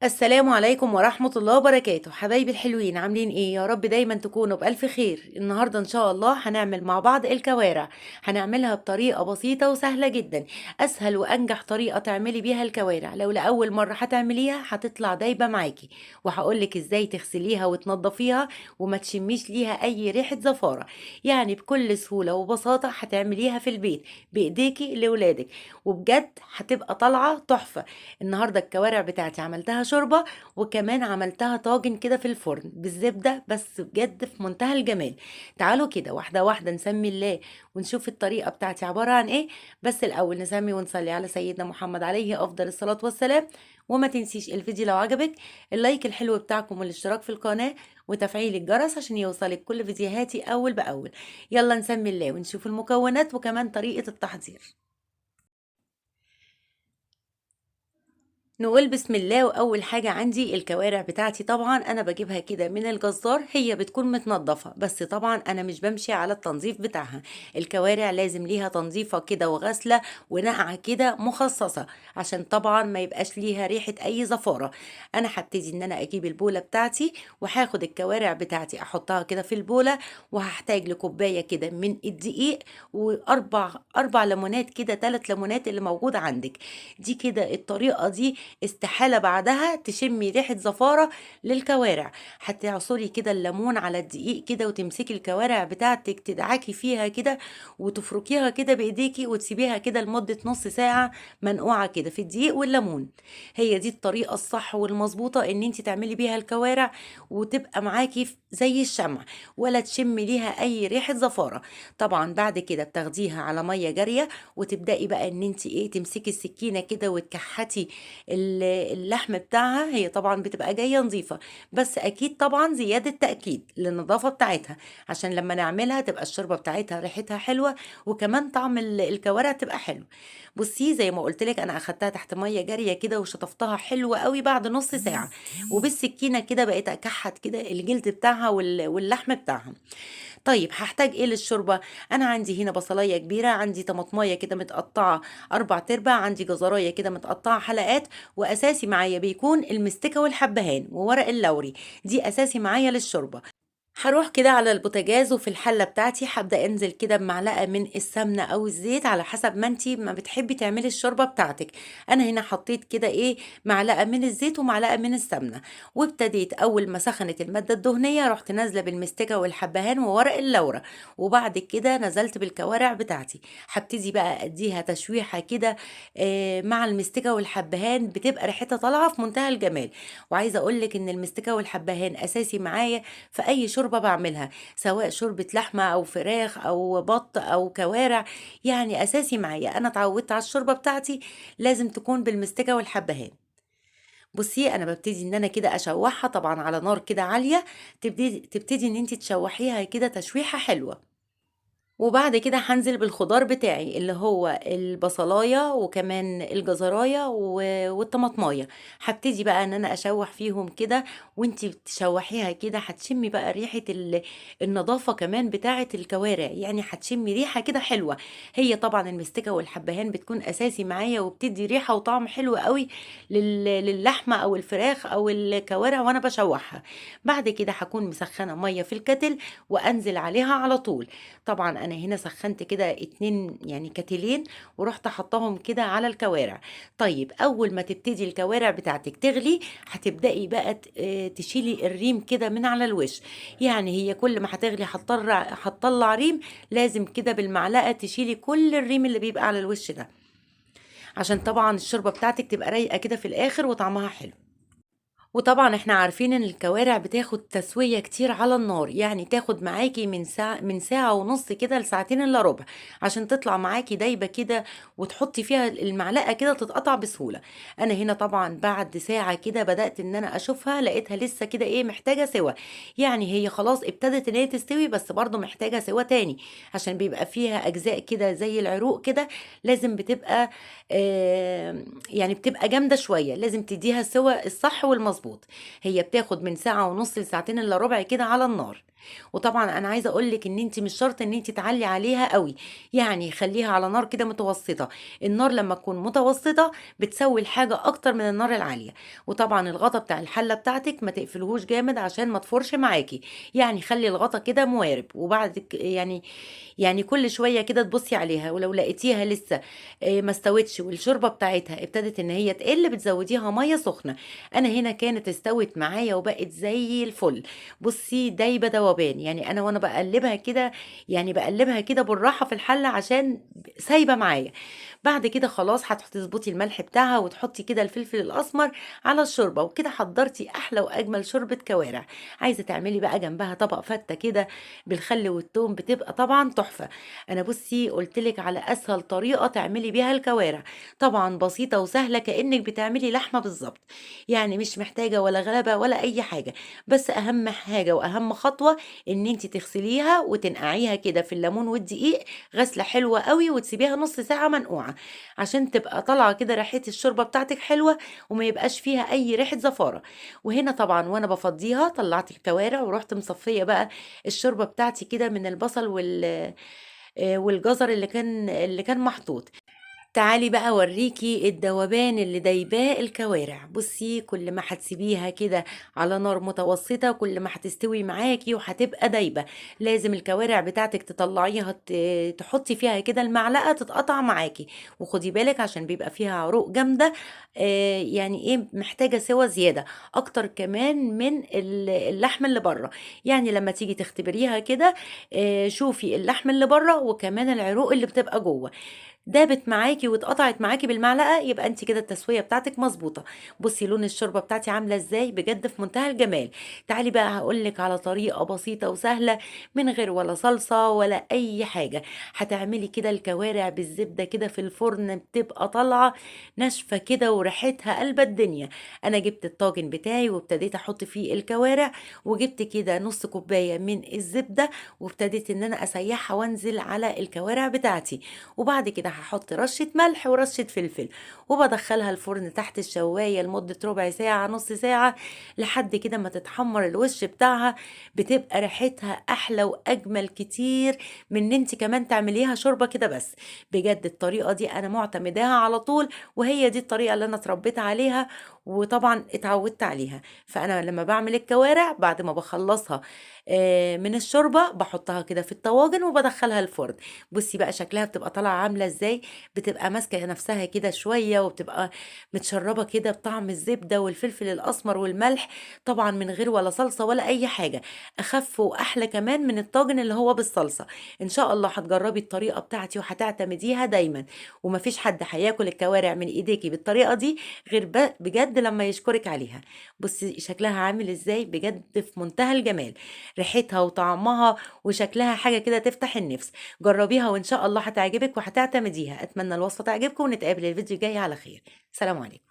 السلام عليكم ورحمة الله وبركاته. حبايبي الحلوين، عاملين ايه؟ يا رب دايما تكونوا بألف خير. النهاردة ان شاء الله هنعمل مع بعض الكوارع. هنعملها بطريقة بسيطة وسهلة جدا، اسهل وانجح طريقة تعملي بيها الكوارع. لو لأول مرة هتعمليها هتطلع دايبة معاكي، وهقولك ازاي تغسليها وتنضفيها وما تشميش ليها اي ريحة زفارة. بكل سهولة وبساطة هتعمليها في البيت بايديكي لولادك، وبجد هتبقى طالعة تحفة. النهاردة الكوارع بتاعتي عملتها شوربة، وكمان عملتها طاجن كده في الفرن بالزبدة، بس بجد في منتهى الجمال. تعالوا كده واحدة واحدة نسمي الله ونشوف الطريقة بتاعتي عبارة عن ايه. بس الأول نسمي ونصلي على سيدنا محمد عليه أفضل الصلاة والسلام. وما تنسيش الفيديو لو عجبك اللايك الحلو بتاعكم والاشتراك في القناة وتفعيل الجرس عشان يوصلك كل فيديوهاتي أول بأول. يلا نسمي الله ونشوف المكونات وكمان طريقة التحضير. نقول بسم الله. وأول حاجة عندي الكوارع بتاعتي، طبعا أنا بجيبها كده من الجزار، هي بتكون متنظفة، بس طبعا أنا مش بمشي على التنظيف بتاعها. الكوارع لازم ليها تنظيفة كده وغسلة ونقعة كده مخصصة، عشان طبعا ما يبقاش ليها ريحة أي زفارة. أنا هبتدي إن أنا أجيب البولة بتاعتي وهاخد الكوارع بتاعتي أحطها كده في البولة، وهحتاج لكوباية كده من الدقيق وأربع ليمونات كده، 3 ليمونات اللي موجود عندك. دي كده الطريقة دي استحالة بعدها تشمي ريحة زفارة للكوارع. هتعصري كده الليمون على الدقيق كده وتمسكي الكوارع بتاعتك تدعكي فيها كده وتفركيها كده بايديكي وتسيبيها كده لمدة نص ساعة منقوعة كده في الدقيق والليمون. هي دي الطريقة الصح والمظبوطة ان انت تعملي بيها الكوارع وتبقى معاكي زي الشمع ولا تشمي ليها اي ريحة زفارة. طبعا بعد كده بتاخديها على مية جارية وتبدأي بقى ان انت تمسكي السكينة كده وتكحتي اللحم بتاعها. هي طبعا بتبقى جاية نظيفة، بس اكيد طبعا زيادة تأكيد للنظافة بتاعتها، عشان لما نعملها تبقى الشوربة بتاعتها ريحتها حلوة وكمان طعم الكوارع تبقى حلو. بصي زي ما قلت لك انا اخدتها تحت مية جارية كده وشطفتها حلوة قوي بعد نص ساعة، وبالسكينة كده بقيت اكحت كده الجلد بتاعها واللحم بتاعها. طيب هحتاج ايه للشوربة؟ انا عندي هنا بصلاية كبيرة، عندي طماطماية كده متقطعة 4/4، عندي جزراية كده متقطعة حلقات، واساسي معايا بيكون المستكة والحبهان وورق اللوري، دي اساسي معايا للشوربة. هروح كده على البوتاجاز، وفي الحلة بتاعتي هبدأ انزل كده بمعلقة من السمنة او الزيت على حسب ما انتي ما بتحبي تعملي الشوربة بتاعتك. انا هنا حطيت كده معلقة من الزيت ومعلقة من السمنة، وابتديت اول ما سخنت المادة الدهنية رحت نازلة بالمستكة والحبهان وورق اللورة، وبعد كده نزلت بالكوارع بتاعتي. هبتدي بقى اديها تشويحة كده، مع المستكة والحبهان، بتبقى ريحتها طالعة في منتهى الجمال. وعايزة اقولك ان المستكة والحبهان اساسي معايا في اي شوربة بعملها، سواء شوربة لحمة أو فراخ أو بط أو كوارع، أساسي معايا. أنا اتعودت على الشوربة بتاعتي لازم تكون بالمستكة والحبهان. بصي أنا ببتدي إن أنا كده أشوحها طبعا على نار كده عالية، تبتدي إن أنت تشوحيها كده تشويحة حلوة. وبعد كده هنزل بالخضار بتاعي اللي هو البصلاية وكمان الجزراية والطماطماية. هبتدي بقى ان انا اشوح فيهم كده، وانتي بتشوحيها كده هتشمي بقى ريحة النظافة كمان بتاعة الكوارع، هتشمي ريحة كده حلوة. هي طبعا المستكة والحبهان بتكون اساسي معايا وبتدي ريحة وطعم حلو قوي للحمة او الفراخ او الكوارع وانا بشوحها. بعد كده هكون مسخنة مية في الكتل وانزل عليها على طول. طبعا انا هنا سخنت كده 2 كتلين ورحت حطاهم كده على الكوارع. طيب اول ما تبتدي الكوارع بتاعتك تغلي هتبدأي بقى تشيلي الريم كده من على الوش، هي كل ما هتغلي هتطلع ريم، لازم كده بالمعلقة تشيلي كل الريم اللي بيبقى على الوش ده، عشان طبعا الشوربة بتاعتك تبقى رايقة كده في الاخر وطعمها حلو. وطبعا احنا عارفين ان الكوارع بتاخد تسوية كتير على النار، تاخد معاكي من ساعة ونص كده لساعتين الا ربع عشان تطلع معاكي دايبة كده وتحطي فيها المعلقة كده تتقطع بسهولة. انا هنا طبعا بعد ساعة كده بدأت ان انا اشوفها، لقيتها لسه كده محتاجة سوا، هي خلاص ابتدت ان هي تستوي بس برضو محتاجة سوا تاني، عشان بيبقى فيها اجزاء كده زي العروق كده لازم بتبقى جامدة شوية، لازم تديها سوا الصح والمظبوط. مظبوط. هي بتاخد من ساعة ونص لساعتين الا ربع كده على النار. وطبعا انا عايزه اقولك ان انت مش شرط ان انت تعلي عليها قوي، يعني خليها على نار كده متوسطه. النار لما تكون متوسطه بتسوي الحاجة اكتر من النار العالية. وطبعا الغطا بتاع الحلة بتاعتك ما تقفلهوش جامد عشان ما تفورش معاكي، يعني خلي الغطا كده موارب. وبعد يعني كل شوية كده تبصي عليها، ولو لقيتيها لسه ما استوتش والشوربه بتاعتها ابتدت ان هي تقل بتزوديها مية سخنة. انا هنا كانت استوت معايا وبقت زي الفل. بصي دايبه دوبان، يعني انا وانا بقلبها كده، يعني بقلبها كده بالراحة في الحلة عشان سايبه معايا. بعد كده خلاص هتظبطي الملح بتاعها وتحطي كده الفلفل الاسمر على الشوربة، وكده حضرتي احلى واجمل شوربة كوارع. عايزه تعملي بقى جنبها طبق فته كده بالخل والثوم، بتبقى طبعا تحفة. انا بصي قلتلك على اسهل طريقه تعملي بيها الكوارع، طبعا بسيطة وسهلة كانك بتعملي لحمه بالظبط، يعني مش محتاجه ولا غلبه ولا اي حاجة. بس اهم حاجة واهم خطوة ان انت تغسليها وتنقعيها كده في الليمون والدقيق غسله حلوة قوي، وتسيبيها نص ساعة منقوعه عشان تبقى طالعه كده ريحه الشوربة بتاعتك حلوة وما يبقاش فيها اي ريحه زفاره. وهنا طبعا وانا بفضيها طلعت الكوارع ورحت مصفيه بقى الشوربة بتاعتي كده من البصل والجزر اللي كان محطوط. تعالي بقى اوريكي الدوبان اللي دايباه الكوارع. بصي كل ما هتسيبيها كده على نار متوسطة كل ما هتستوي معاكي وهتبقى دايبة. لازم الكوارع بتاعتك تطلعيها تحطي فيها كده المعلقة تتقطع معاكي، وخدي بالك عشان بيبقى فيها عروق جامدة، يعني ايه محتاجة سوا زيادة اكتر كمان من اللحم اللي بره. يعني لما تيجي تختبريها كده، شوفي اللحم اللي بره وكمان العروق اللي بتبقى جوه دابت معاكي واتقطعت معاكي بالمعلقه، يبقى انت كده التسوية بتاعتك مظبوطة. بصي لون الشوربة بتاعتي عامله ازاي، بجد في منتهى الجمال. تعالي بقى هقولك على طريقه بسيطة وسهلة من غير ولا صلصه ولا اي حاجة. هتعملي كده الكوارع بالزبده كده في الفرن، بتبقى طالعه ناشفة كده وريحتها قلب الدنيا. انا جبت الطاجن بتاعي وابتديت احط فيه الكوارع، وجبت كده نص كوباية من الزبدة وابتديت ان انا اسيحها وانزل على الكوارع بتاعتي. وبعد كده هحط رشة ملح ورشة فلفل، وبدخلها الفرن تحت الشواية لمدة ربع ساعة نص ساعة لحد كده ما تتحمر الوش بتاعها. بتبقى ريحتها أحلى وأجمل كتير من ان انت كمان تعمليها شوربة كده بس. بجد الطريقة دي أنا معتمداها على طول، وهي دي الطريقة اللي أنا اتربيت عليها وطبعا اتعودت عليها. فأنا لما بعمل الكوارع بعد ما بخلصها من الشوربة بحطها كده في الطواجن وبدخلها الفرن. بصي بقى شكلها بتبقى طالعة عاملة ازاي، بتبقى ماسكة نفسها كده شوية وبتبقى متشربة كده بطعم الزبدة والفلفل الأسمر والملح، طبعا من غير ولا صلصة ولا أي حاجة. أخف وأحلى كمان من الطاجن اللي هو بالصلصة. إن شاء الله هتجربي الطريقة بتاعتي وهتعتمديها دايما، ومفيش حد هياكل الكوارع من إيديكي بالطريقة دي غير بجد لما يشكرك عليها. بصي شكلها عامل ازاي، بجد في منتهى الجمال، ريحتها وطعمها وشكلها حاجة كده تفتح النفس. جربيها وإن شاء الله هتعجبك وهتعتمديها. أتمنى الوصفة تعجبكم، ونتقابل الفيديو الجاي على خير. سلام عليكم.